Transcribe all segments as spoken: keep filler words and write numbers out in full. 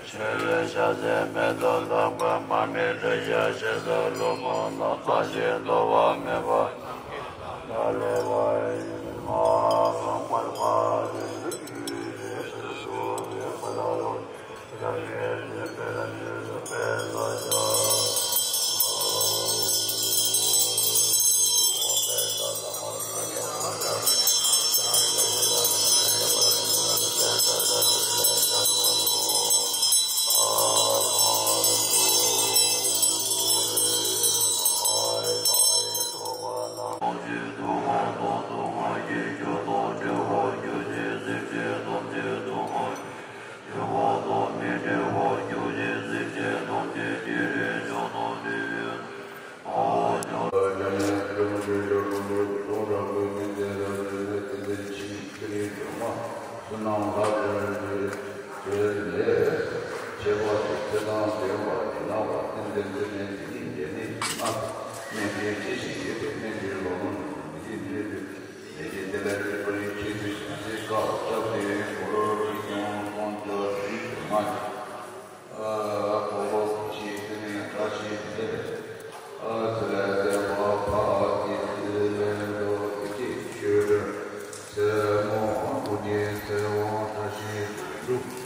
ཆེ་བའི་ཤ་ཟའི་མེ་ཏོག་དང་པོའི་མ་མི་དྲི་ཞག་ཤེས་ས་ལུས་མང་ན་ལྷ་ཞིག་འདོར་བ་མེད་པ། ད་ལེ་བ་ཡིན་མ་གང་པར་པ་དེ་ཡུལ་དེ་སུ་སུ་བས་པ་ལ་ལོ། ལས་ཀྱི་དེ་ལས་རིག་པའི་ཁྱད་ཆོས་གཞན་ཞིག་ཁ་སྐྱབས་ཏེ་འཁོར་ལོ་རིགས་ཀྱང་སྟོང་ཕྲག་བཞི་དུ་མ་ཡིན། འཁོར་ལོ་ཆེ་དེ་ནས་བཀྲ་ཤིས་དེ་ལས་ཚེ་ལས་འདས་པ་ཕ་དེ་ཚེ་ལས་འདས་པ་དེ་ཅིག་ཆོས་སྒྲོན་ཚེ་མོ་ཀུན་གྱི་ཚེ་དབང་བཀྲ་ཤིས་སུ་འགྲུབ།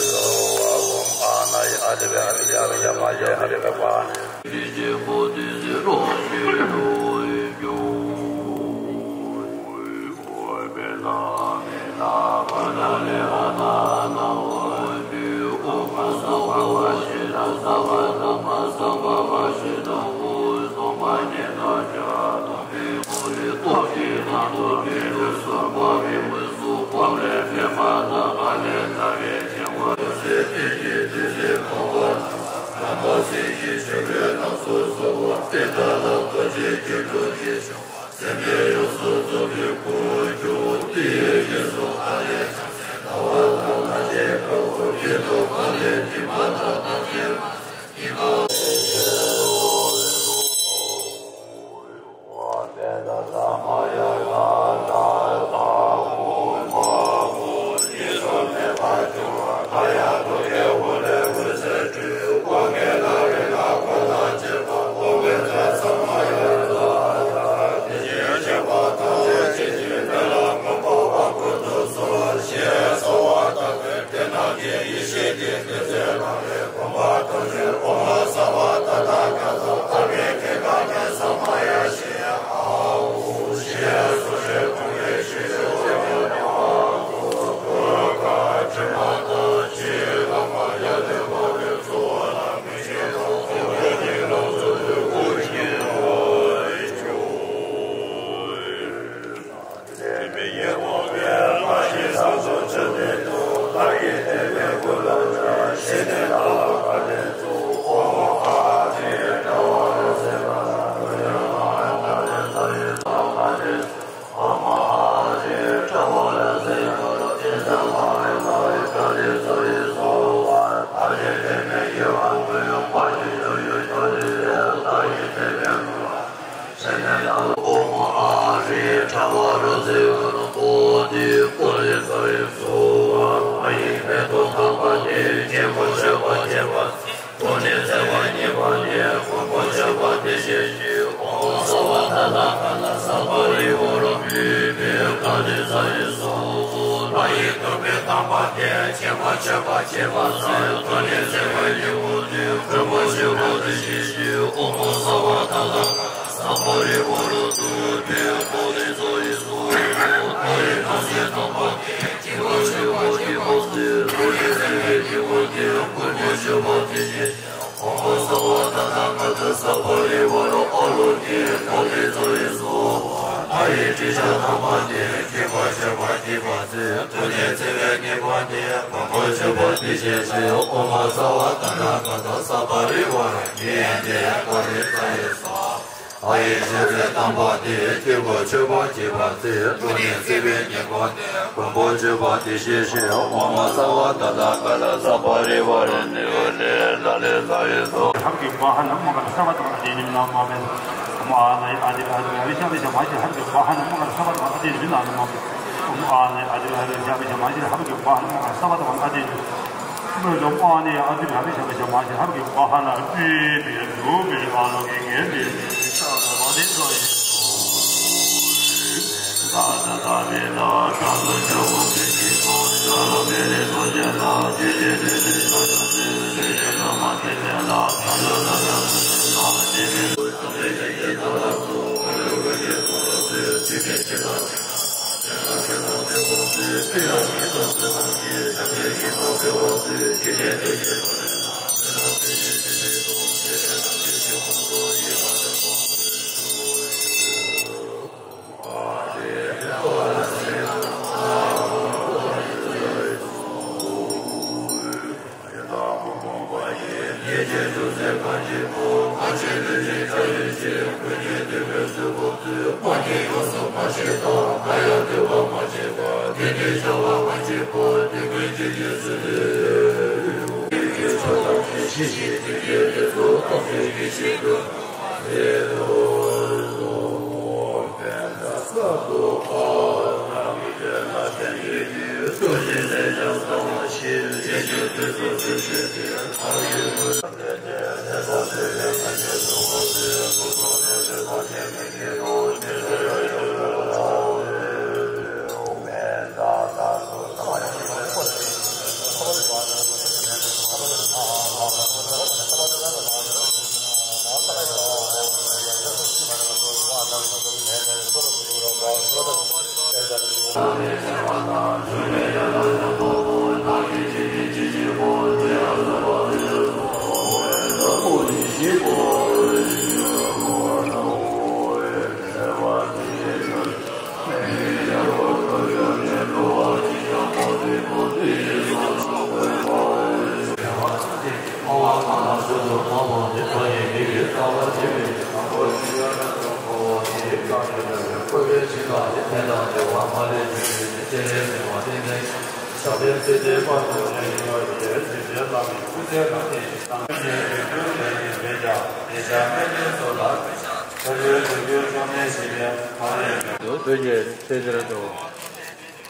བོད་ཀྱི་ཚེ་འདིར་འདུག་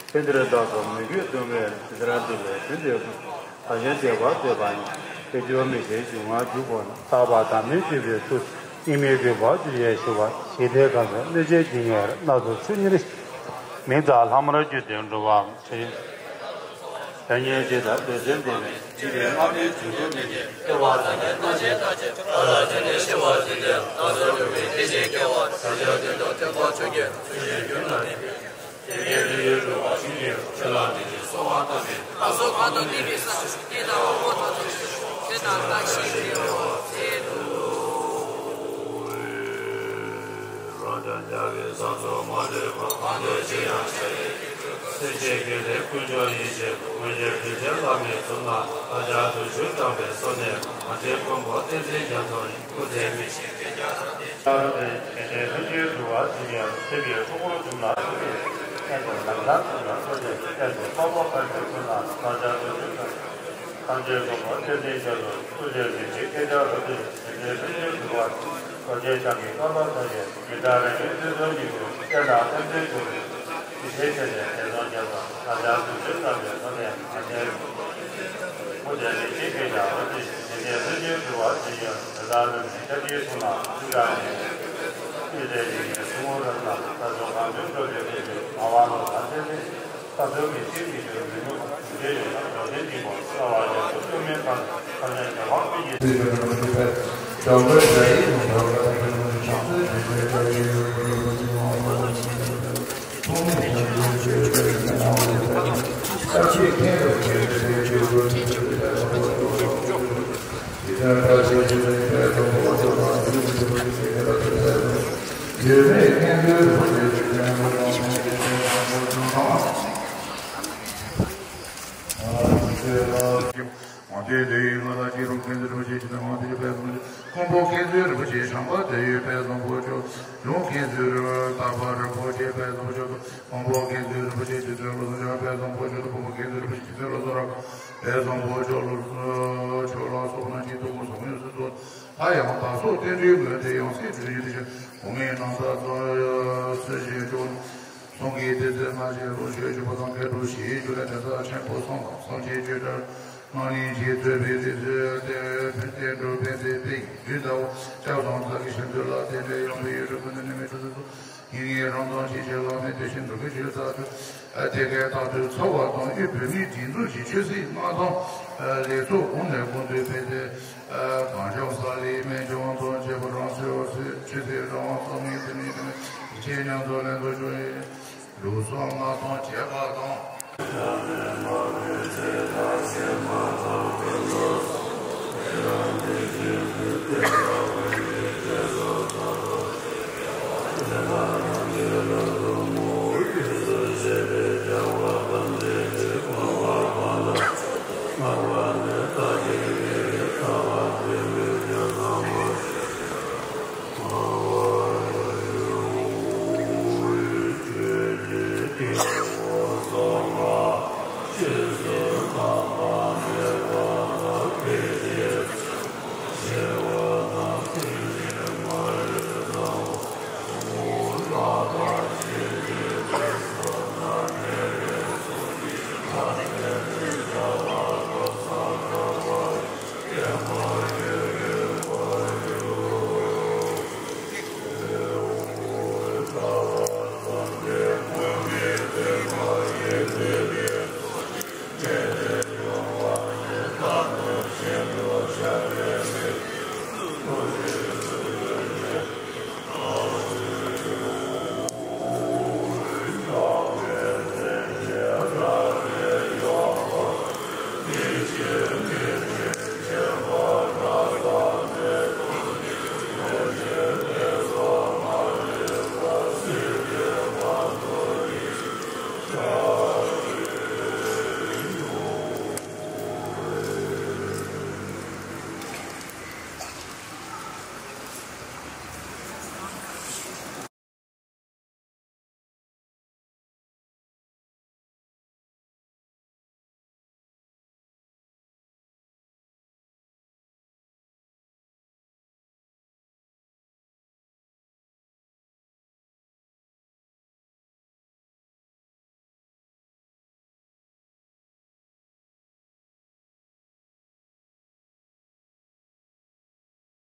ཚེ་འདིར་བདག་གིས་མོས་གུས་གདུང་བས་འདི་ལྟར་འདུལ་བའི་དོན་དེ་ཀུན། བདག་གཞན་བདེ་བར་འདོད་པ་ཉིད། དེ་འགྱུར་མི་ཤེས་སྡུག་བསྔལ་འཇུག་པ་ན། རྟག་པར་བདག་མེད་སྤྱོད་པའི་ཚུལ། གཉིས་མེད་སྒྲིབ་པར་འགྱུར་བའི་ཞི་བ། ཞི་བདེའི་གང་ཟག་གནོད་བྱེད་ཇི་སྙེད་རིགས། སྣ་ཚོགས་ཆོས་ཉིད་མིང་དང་ལྷག་མར་བརྗོད་དེ་འགྲོ་བའམ་ཞེས། ཉེར་གཅིག་དང་བདུན་ཚན་ལྡན་པའི། སྲིད་པའི་རྔམ་སྟོན་འབྱུང་དུ་མེད་ཀྱི། བདེ་བ་ཙམ་ལས་སྣང་ཞེན་དག་ཅིང་། ལ་ལ་ཅི་ནས་ཤི་བ་ཟིན་ཏེ། ལ་སོགས་འཁྲུལ་པའི་རྟེན་ཅིང་འགལ་བ། བདག་ཅག་དོན་དམ་ཐེག་པ་ཆོས་ཀྱི་ཚུལ་ཁྲིམས་རྒྱུད་ལ་གནས་པའི། དེ་ནས་ལུས་ཡོད་འགྲོ་བ་ཞིང་གི་ཆོས་ལ་དད་ཅིང་གསོལ་བ་བཏབ་པས། ལ་སོགས་གང་དུ་གནས་པའི་ས་དེ་དག་དབང་པོ་དང་ཚོགས་ཀྱི་ཆོས་དང་བཀའ་བཞིན་དུ་ཟེར་དུ། རང་ཅག་རྒྱལ་བའི་ས་ཚོགས་མ་ལུས་པ། གང་དུ་ཅི་ཡང་ཤར་བའི་སྐྱེ་འགྲོ། སེམས་ཅན་དགེ་ལེགས་ཀུན་འབྱུང་ཡིད་ཆེས་པ། མངོན་བརྗོད་རྡུལ་ཕྲན་བླ་མའི་ཚོགས་རྣམས། བདག་ཅག་བདུད་ཆོས་སྐྱོང་བའི་གཙོ་གནད་པ། མ་བྱོན་མགོན་པོ་བསྟན་འཛིན་རྒྱ་མཚོ་ཡི། སྐུ་ཚེ་མི་ཤིགས་བསྐལ་བརྒྱར་བརྟན། ལྷ་རུ་སྟེ། དེ་ནས་ལྷུན་གྱིས་གྲུབ་པ་ཇི་སྙེད་པར། ཐིམ་པས་ཚོགས་འཁོར་གསུམ་ལ་བཞུགས་པའི། སྟེང་དུ་ལམ་བཟང་གསུམ་ལ་བཀོད་དེ། སྟེང་དུ་འཕགས་པ་དཀར་པོའི་སྐུ་ན། བདག་ཅག་བདུད་ཆོས་སྐྱོང་། ཐམས་ཅད་མགོན་པོ་བསྟན་འཛིན་རྒྱ་མཚོ། སྐུ་ཚེ་མི་ཤིགས་བསྐལ་བརྒྱར་རབ་བརྟན། དེ་ནས་ལྷུན་གྱིས་གྲུབ་པ། རྡོ་རྗེ་འཆང་གི་བཀའ་བབས་ཐམས་ཅད། ཉི་ཟླ་རང་གི་ཚུལ་ཁྲིམས་སྙིང་པོས། བསྟན་དང་ལྷ་འདྲེས་བསྐོར་བའི། ཞི་བདེའི་ཆ་ནས་དེ་ཚོགས་རྒྱ་མཚོ། བདག་ཅག་བདུད་ཆོས་སྐྱོང་བའི་གཙོ་གནད་པ། མ་བྱོན་མགོན་པོ་བསྟན་འཛིན་རྒྱ་མཚོ་ཡི། སྐུ་ཚེ་མི་ཤིགས་བསྐལ་བརྒྱར་བརྟན། དེ་ནས་ལྷུན་གྱིས་གྲུབ་པ་ཇི་སྙེད་པར། དེ་དག་ལུས་ནི་སྐྱབས་ཀྱི་གསུང་ལ་ཐུགས་བསྐྱངས་ནས། བསྐྱེད་རྫས་ཡིད་བཞིན་གསུང་འཁོར་རབ་རྣམས། ས་ཕྱོགས་གང་དུ་འགྲོ་དོན་ལྡན་ཞིང་། ངག་དབང་ལོ་ཟླ་གསལ་མཛད། ས་ཐོབ་མི་ཤིགས་མི་འགྱུར་མི་ནུབ་པ། དེ་ཡོད་ན་འགྲོ་དོན་སྒྲིབ་པ་སེལ་བ་ཡོངས་སུ་གཏོར་མའི་མཐར། ཐམས་ཅད་རྒྱ་གར་པཎ་གྱི། དབང་ཆེན་དེ་ཡི་མངའ་བདག་ཅི་རུང་མཁྱེན་བརྩེ་རིན་པོ་ཆེ་ཆེ་དང་། དབང་ཆེན་དེ་ཡི་མངའ་བདག་ཅི་རུང་མཁྱེན་བརྩེ་རིན་པོ་ཆེ་ཆེ་དང་། དབང་ཆེན་དཔལ་བཟང་པོ་མཆོག་མགོན་པོ་མཁྱེན་བརྩེ་རིན་པོ་ཆེ་བྱམས་པ་དེ་ཡི་དཔལ་བཟང་པོ་མཆོག་གཞུང་མཁྱེན་བརྩེ་རིན་པོ་ཆེ་དཔལ་བཟང་པོ་མཆོག་མགོན་པོ་མཁྱེན་བརྩེ་རིན་པོ་ཆེ་རྗེ་བཙུན་བློ་བཟང་ཆོས་དཔལ་བཟང་པོ་མཆོག་དང་། བུ་མོ་མཁྱེན་བརྩེ་རིན་པོ་ཆེ་རྗེ་བཙུན་བློ་བཟང་རབ་དཔལ་བཟང་པོ་མཆོག་ལ་སོགས་པ་རྣམས་ཀྱི་ཐུགས་དགོངས་སམ་ཡོངས་སུ་རྫོགས། ལྷ་ཡང་དག་སོགས་རྟེན་འབྲེལ་མངོན་དུ་ཡང་སྲིད་འགྲུབ་ཡུལ་དུ་ཞིང་། འོག་མིན་ནམ་མཁའ་ཙམ་སྲིད་ཞིའི་ཕྱོགས། གསུང་གི་ཏི་སེ་སྔ་ཕྱི་རོ་ཆོས་ཞུ་བ་དང་། མཁས་གྲུབ་ཞི་བའི་རྒྱུད་ལ་དེ་དག་ཆེན་པོ་གསུམ་དང་། སངས་རྒྱས་ཆོས་གྲགས་རྣམ་གཉིས་ཀྱིས་གཙོས་པའི་རིགས་སུ་བསྟན་འགྲོ་ཕན་བདེ་དཔལ་ཡོན་ལྡན་ལྟ་བུ། སྐྱབས་དང་བདག་གི་ཞབས་འདེགས་ལ་བརྟེན་ཏེ། ཡངས་པའི་ཡུལ་གྲུ་ཀུན་ཏུ་ནུས་མེད་ཕྲུ་གུ་ཚོ། ཡིད་ངེས་རང་དང་ཆེས་ཆེར་བླ་མེད་དེ་བཞིན་ནོར་བུའི་ཆོས་ལྟར་སྤྲུལ། དེ་སྐད་རྟག་ཏུ་ཚོར་བ་དང་། དབུས་བོད་མིའི་སྒྲིག་འཛུགས་ཀྱི་ཆོས་སྲིད་མངའ་ཐང་ལེགས་ཚོགས་གོང་ནས་གོང་དུ་སྤེལ་ཏེ། གངས་ལྗོངས་ས་གླིང་སྨན་ལྗོངས་དང་བཅས་པ་རང་སོའི་ཆོས་སྲིད་རང་དབང་རྩ་མེད་དུ་མི་གཏོང་བའི་ཆེད་མཉམ་དུ་ལྷན་དུ་བྱུང་བའི་ལུགས་བཟང་མངའ་ཐང་རྒྱས་པ་དང་།